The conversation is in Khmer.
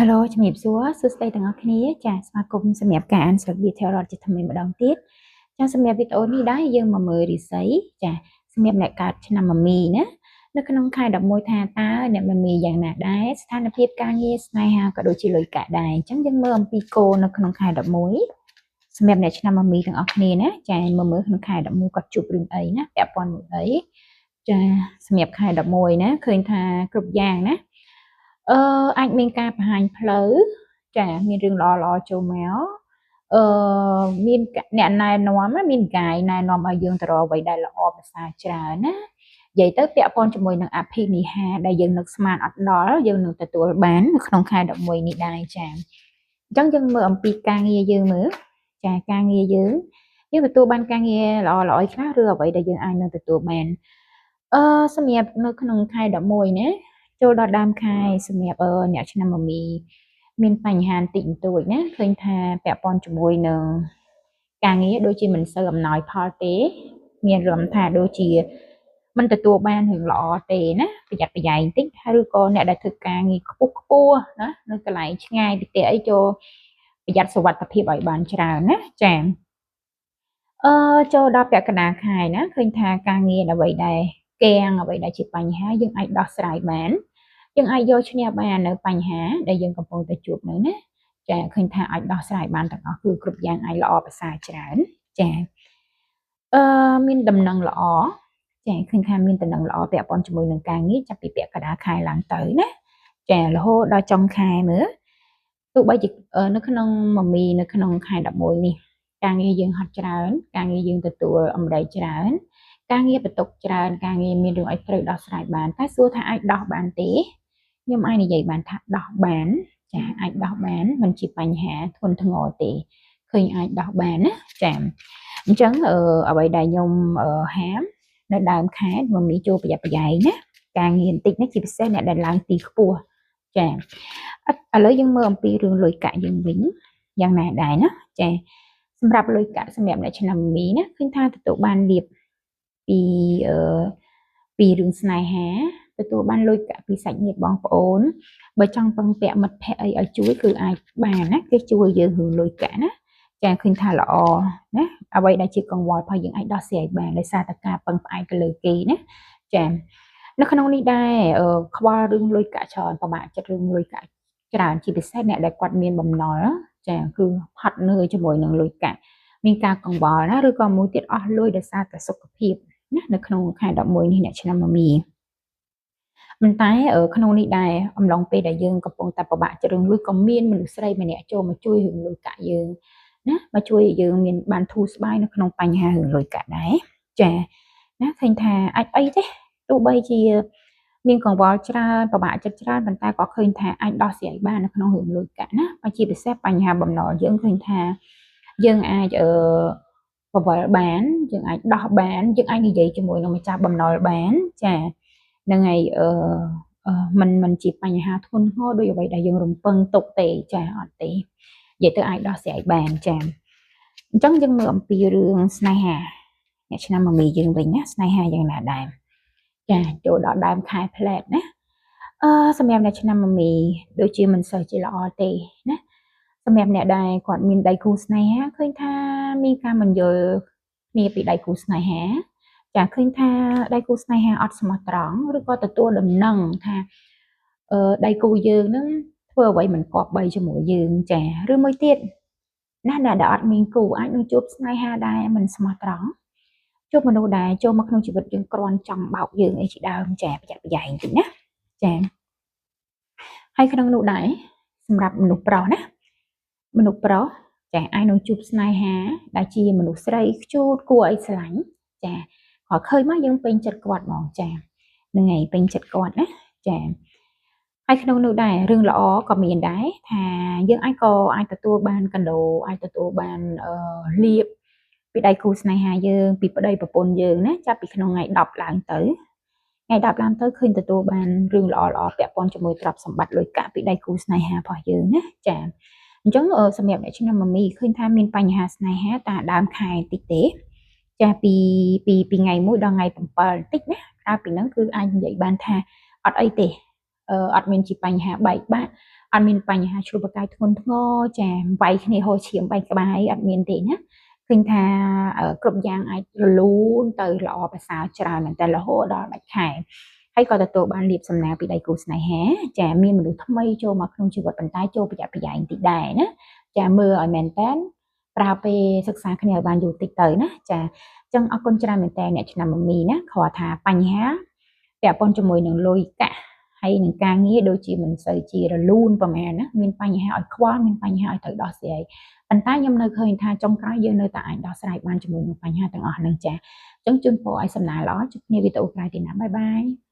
Hello ជំរាបសួរសួស្តីទាំងអស់គ្នាចាស្វាគមន៍សម្រាប់ការអានស្លឹក Tarot ជាថ្មីម្ដងទៀតចាសម្រាប់វីដេអូនេះដែរយើងមកមើលរាសីចាសម្រាប់អ្នកកើតឆ្នាំមមីណានៅក្នុងខែ11ថាតើអ្នកមមីយ៉ាងណាដែរស្ថានភាពការងារស្នេហាក៏ដូចជាលុយកាក់ដែរអញ្ចឹងយើងមើលអំពីគោនៅក្នុងខែ11សម្រាប់អ្នកឆ្នាំមមីទាំងអស់គ្នាណាចាមើលមើលក្នុងខែ11គាត់ជួបរឿងអីណាពាក់ព័ន្ធមួយអីចាសម្រាប់ខែ11ណាឃើញថាគ្រប់យ៉ាងណាអាចមានការបង្ហាញផ្លូវចាមានរឿងល្អល្អចូលមកអឺមានអ្នកណែនាំមានកាយណែនាំឲ្យយើងទៅរកអ្វីដែលល្អប្រសើរច្រើនណានិយាយទៅពាក់ព័ន្ធជាមួយនឹងអភិនិហាដែលយើងនឹកស្មានអត់ដល់យើងនឹងទទួលបាននៅក្នុងខែ11នេះដែរចាអញ្ចឹងយើងមើលអំពីការងារយើងមើលចាការងារយើងយើងទទួលបានការងារល្អល្អខ្លះឬអ្វីដែលយើងអាចនឹងទទួលបានសម្រាប់នៅក្នុងខែ11ណាចូលដល់ដើមខែសម្រាប់អ្នកឆ្នាំមមីមានបញ្ហាបន្តិចបន្តួចណាឃើញថាពាក់ព័ន្ធជាមួយនឹងការងារដូចជាមិនសូវអំណោយផលទេមានរំថាដូចជាមិនទទួលបានរឿងល្អទេណាប្រយ័ត្នប្រយែងតិចឬក៏អ្នកដែលធ្វើការងារខ្ពស់ខ្ពស់ណានៅកន្លែងឆ្ងាយពីផ្ទះអីចូលប្រយ័ត្នសុវត្ថិភាពឲ្យបានច្រើនណាចាចូលដល់ពាក់កណ្ដាលខែណាឃើញថាការងារអ្វីដែលកៀងអ្វីដែលជាបញ្ហាយើងអាចដោះស្រាយបានយើងអាចយកឈ្នះបាននៅបញ្ហាដែលយើងកំពុងតែជួបនៅណាចាឃើញថាអាចដោះស្រាយបានទាំងអស់គឺគ្រប់យ៉ាងអាចល្អប្រសើរច្រើនចាមានដំណឹងល្អចាឃើញថាមានដំណឹងល្អពាក់ព័ន្ធជាមួយនឹងការងារចាប់ពីពាក់កណ្ដាលខែឡើងទៅណាចារហូតដល់ចុងខែមើលទោះបីជានៅក្នុងមមីនៅក្នុងខែ11នេះការងារយើងហត់ច្រើនការងារយើងទទួលអំដីច្រើនការងារបន្ទុកច្រើនការងារមានរឿងឲ្យត្រូវដោះស្រាយបានតែសួរថាអាចដោះបានទេខ្ញុំអាចនិយាយបានថាដោះបានចាអាចដោះបានមិនជាបញ្ហាធ្ងន់ធ្ងរទេឃើញអាចដោះបានណាចាអញ្ចឹងអ្វីដែលខ្ញុំហាមនៅដើមខែមមីចូលប្រយ័ត្នប្រយែងណាការងារបន្តិចនេះជាពិសេសអ្នកដែលឡើងទីខ្ពស់ចាឥឡូវយើងមើលអំពីរឿងលុយកាក់យើងវិញយ៉ាងណាដែរណាចាសម្រាប់លុយកាក់សម្រាប់អ្នកឆ្នាំមីណាឃើញថាទទួលបានលៀបពីពីរឿងស្នេហាទទួលបានលុយកាក់ពីសាច់ញាតិបងប្អូនបើចង់ពឹងពាក់មិត្តភក្តិអីឲ្យជួយគឺអាចបានណាគេជួយយើងរឿងលុយកាក់ណាចាឃើញថាល្អណាអ្វីដែលជាកង្វល់របស់យើងអាចដោះស្រាយបានដោយសារតែការពឹងផ្អែកទៅលើគេណាចានៅក្នុងនេះដែរខ្វល់រឿងលុយកាក់ច្រើនពិបាកចិត្តរឿងលុយកាក់ច្រើនជាពិសេសអ្នកដែលគាត់មានបំណុលចាគឺហត់នឿយជាមួយនឹងលុយកាក់មានការកង្វល់ណាឬក៏មួយទៀតអស់លុយដោយសារតែសុខភាពណានៅក្នុងខែ11នេះអ្នកឆ្នាំមមីប៉ុន្តែក្នុងនេះដែរអំឡុងពេលដែលយើងកំពុងតែពិបាកចិត្តរឿងលុយក៏មានមនុស្សស្រីម្នាក់ចូលមកជួយរឿងលុយកាក់យើងណាមកជួយឲ្យយើងមានបានធូរស្បើយនៅក្នុងបញ្ហារឿងលុយកាក់ដែរចាណាឃើញថាអាចអីទេទោះបីជាមានកង្វល់ច្រើនពិបាកចិត្តច្រើនប៉ុន្តែក៏ឃើញថាអាចដោះស្រាយបាននៅក្នុងរឿងលុយកាក់ណាបើជាពិសេសបញ្ហាបំណុលយើងឃើញថាយើងអាចបវលបានយើងអាចដោះបានយើងអាចនិយាយជាមួយនឹងម្ចាស់បំណុលបានចាហ្នឹងហើយមិនជាបញ្ហាធ្ងន់ធ្ងរដោយអ្វីដែលយើងរំពឹងទុកទេចាអត់ទេនិយាយទៅអាចដោះស្រាយបានចាអញ្ចឹងយើងមើលអំពីរឿងស្នេហាអ្នកឆ្នាំមមីយើងវិញណាស្នេហាយ៉ាងណាដែរចាចូលដល់ដើមខែផ្លែតណាសម្រាប់អ្នកឆ្នាំមមីដូចជាមិនសូវជាល្អទេណាសម្រាប់អ្នកដែលគាត់មានដៃគូស្នេហាឃើញថាមានការមិនយល់គ្នាពីដៃគូស្នេហាចាឃើញថាដៃគូស្នេហាអត់ស្មោះត្រង់ឬក៏ទទួលដំណឹងថាដៃគូយើងនឹងធ្វើអ្វីមិនគប្បីជាមួយយើងចាឬមួយទៀតណាអ្នកដែលអត់មានគូអាចនឹងជួបស្នេហាដែរមិនស្មោះត្រង់ជួបមនុស្សដែលចូលមកក្នុងជីវិតយើងគ្រាន់ចង់បោកយើងអីជាដើមចាប្រយ័ត្នប្រយែងតិចណាចាហើយក្នុងនោះដែរសម្រាប់មនុស្សប្រុសណាមនុស្សប្រុសចាអាចនឹងជួបស្នេហាដែលជាមនុស្សស្រីខ្ជូតគួរឲ្យស្រឡាញ់ចាក៏ឃើញមកយើងពេញចិត្តគាត់ហ្មងចាហ្នឹងហើយពេញចិត្តគាត់ណាចាហើយក្នុងនោះដែររឿងល្អក៏មានដែរថាយើងអាចក៏អាចទទួលបានកណ្ដូអាចទទួលបានលៀបពីដៃគូស្នេហាយើងពីប្តីប្រពន្ធយើងណាចាប់ពីក្នុងថ្ងៃ10ឡើងទៅថ្ងៃ10ឡើងទៅឃើញទទួលបានរឿងល្អល្អពាក់ព័ន្ធជាមួយទ្រព្យសម្បត្តិលុយកាក់ពីដៃគូស្នេហារបស់យើងណាចាអញ្ចឹងសម្រាប់អ្នកឆ្នាំមមីឃើញថាមានបញ្ហាស្នេហាតាដើមខែតិចទេចាពីថ្ងៃ1ដល់ថ្ងៃ7បន្តិចណាក្រៅពីហ្នឹងគឺអាចនិយាយបានថាអត់អីទេអត់មានជាបញ្ហាបែកបាក់ អត់មានបញ្ហាឆ្លោះប្រកែកធ្ងន់ធ្ងរ ចា វាយគ្នាហូរឈាមបែកក្បាលអត់មានទេណា។ ឃើញថាគ្រប់យ៉ាងអាចរលូនទៅល្អប្រសើរច្រើនមែនតើ រហូតដល់ដាច់ខែ ហើយក៏ទទួលបានលៀបសំណាងពីដៃគូស្នេហា ចា មានមនុស្សថ្មីចូលមកក្នុងជីវិត ប៉ុន្តែចូលប្រយ័ត្នប្រយែងតិចដែរណា ចា មើលឲ្យមែនតើ ប្រើពេលសិក្សាគ្នាឲ្យបានយូរតិចទៅណា ចា។ ចឹងអរគុណច្រើនមែនតើអ្នកឆ្នាំមមីណា។ គ្រាន់ថាបញ្ហាពាក់ព័ន្ធជាមួយនឹងលុយកាក់ហើយនឹងការងារដូចជាមិនសូវជារលូនប្រហែលណា មានបញ្ហាឲ្យខ្វល់ មានបញ្ហាឲ្យត្រូវដោះស្រាយ ប៉ុន្តែខ្ញុំនៅឃើញថាចុងក្រោយយើងនៅតែអាចដោះស្រាយបានជាមួយនឹងបញ្ហាទាំងអស់ហ្នឹង ចា។ អញ្ចឹងជូនពរឲ្យសំណាងល្អ ជួបគ្នាវីដេអូក្រោយទៀតណា បាយបាយ។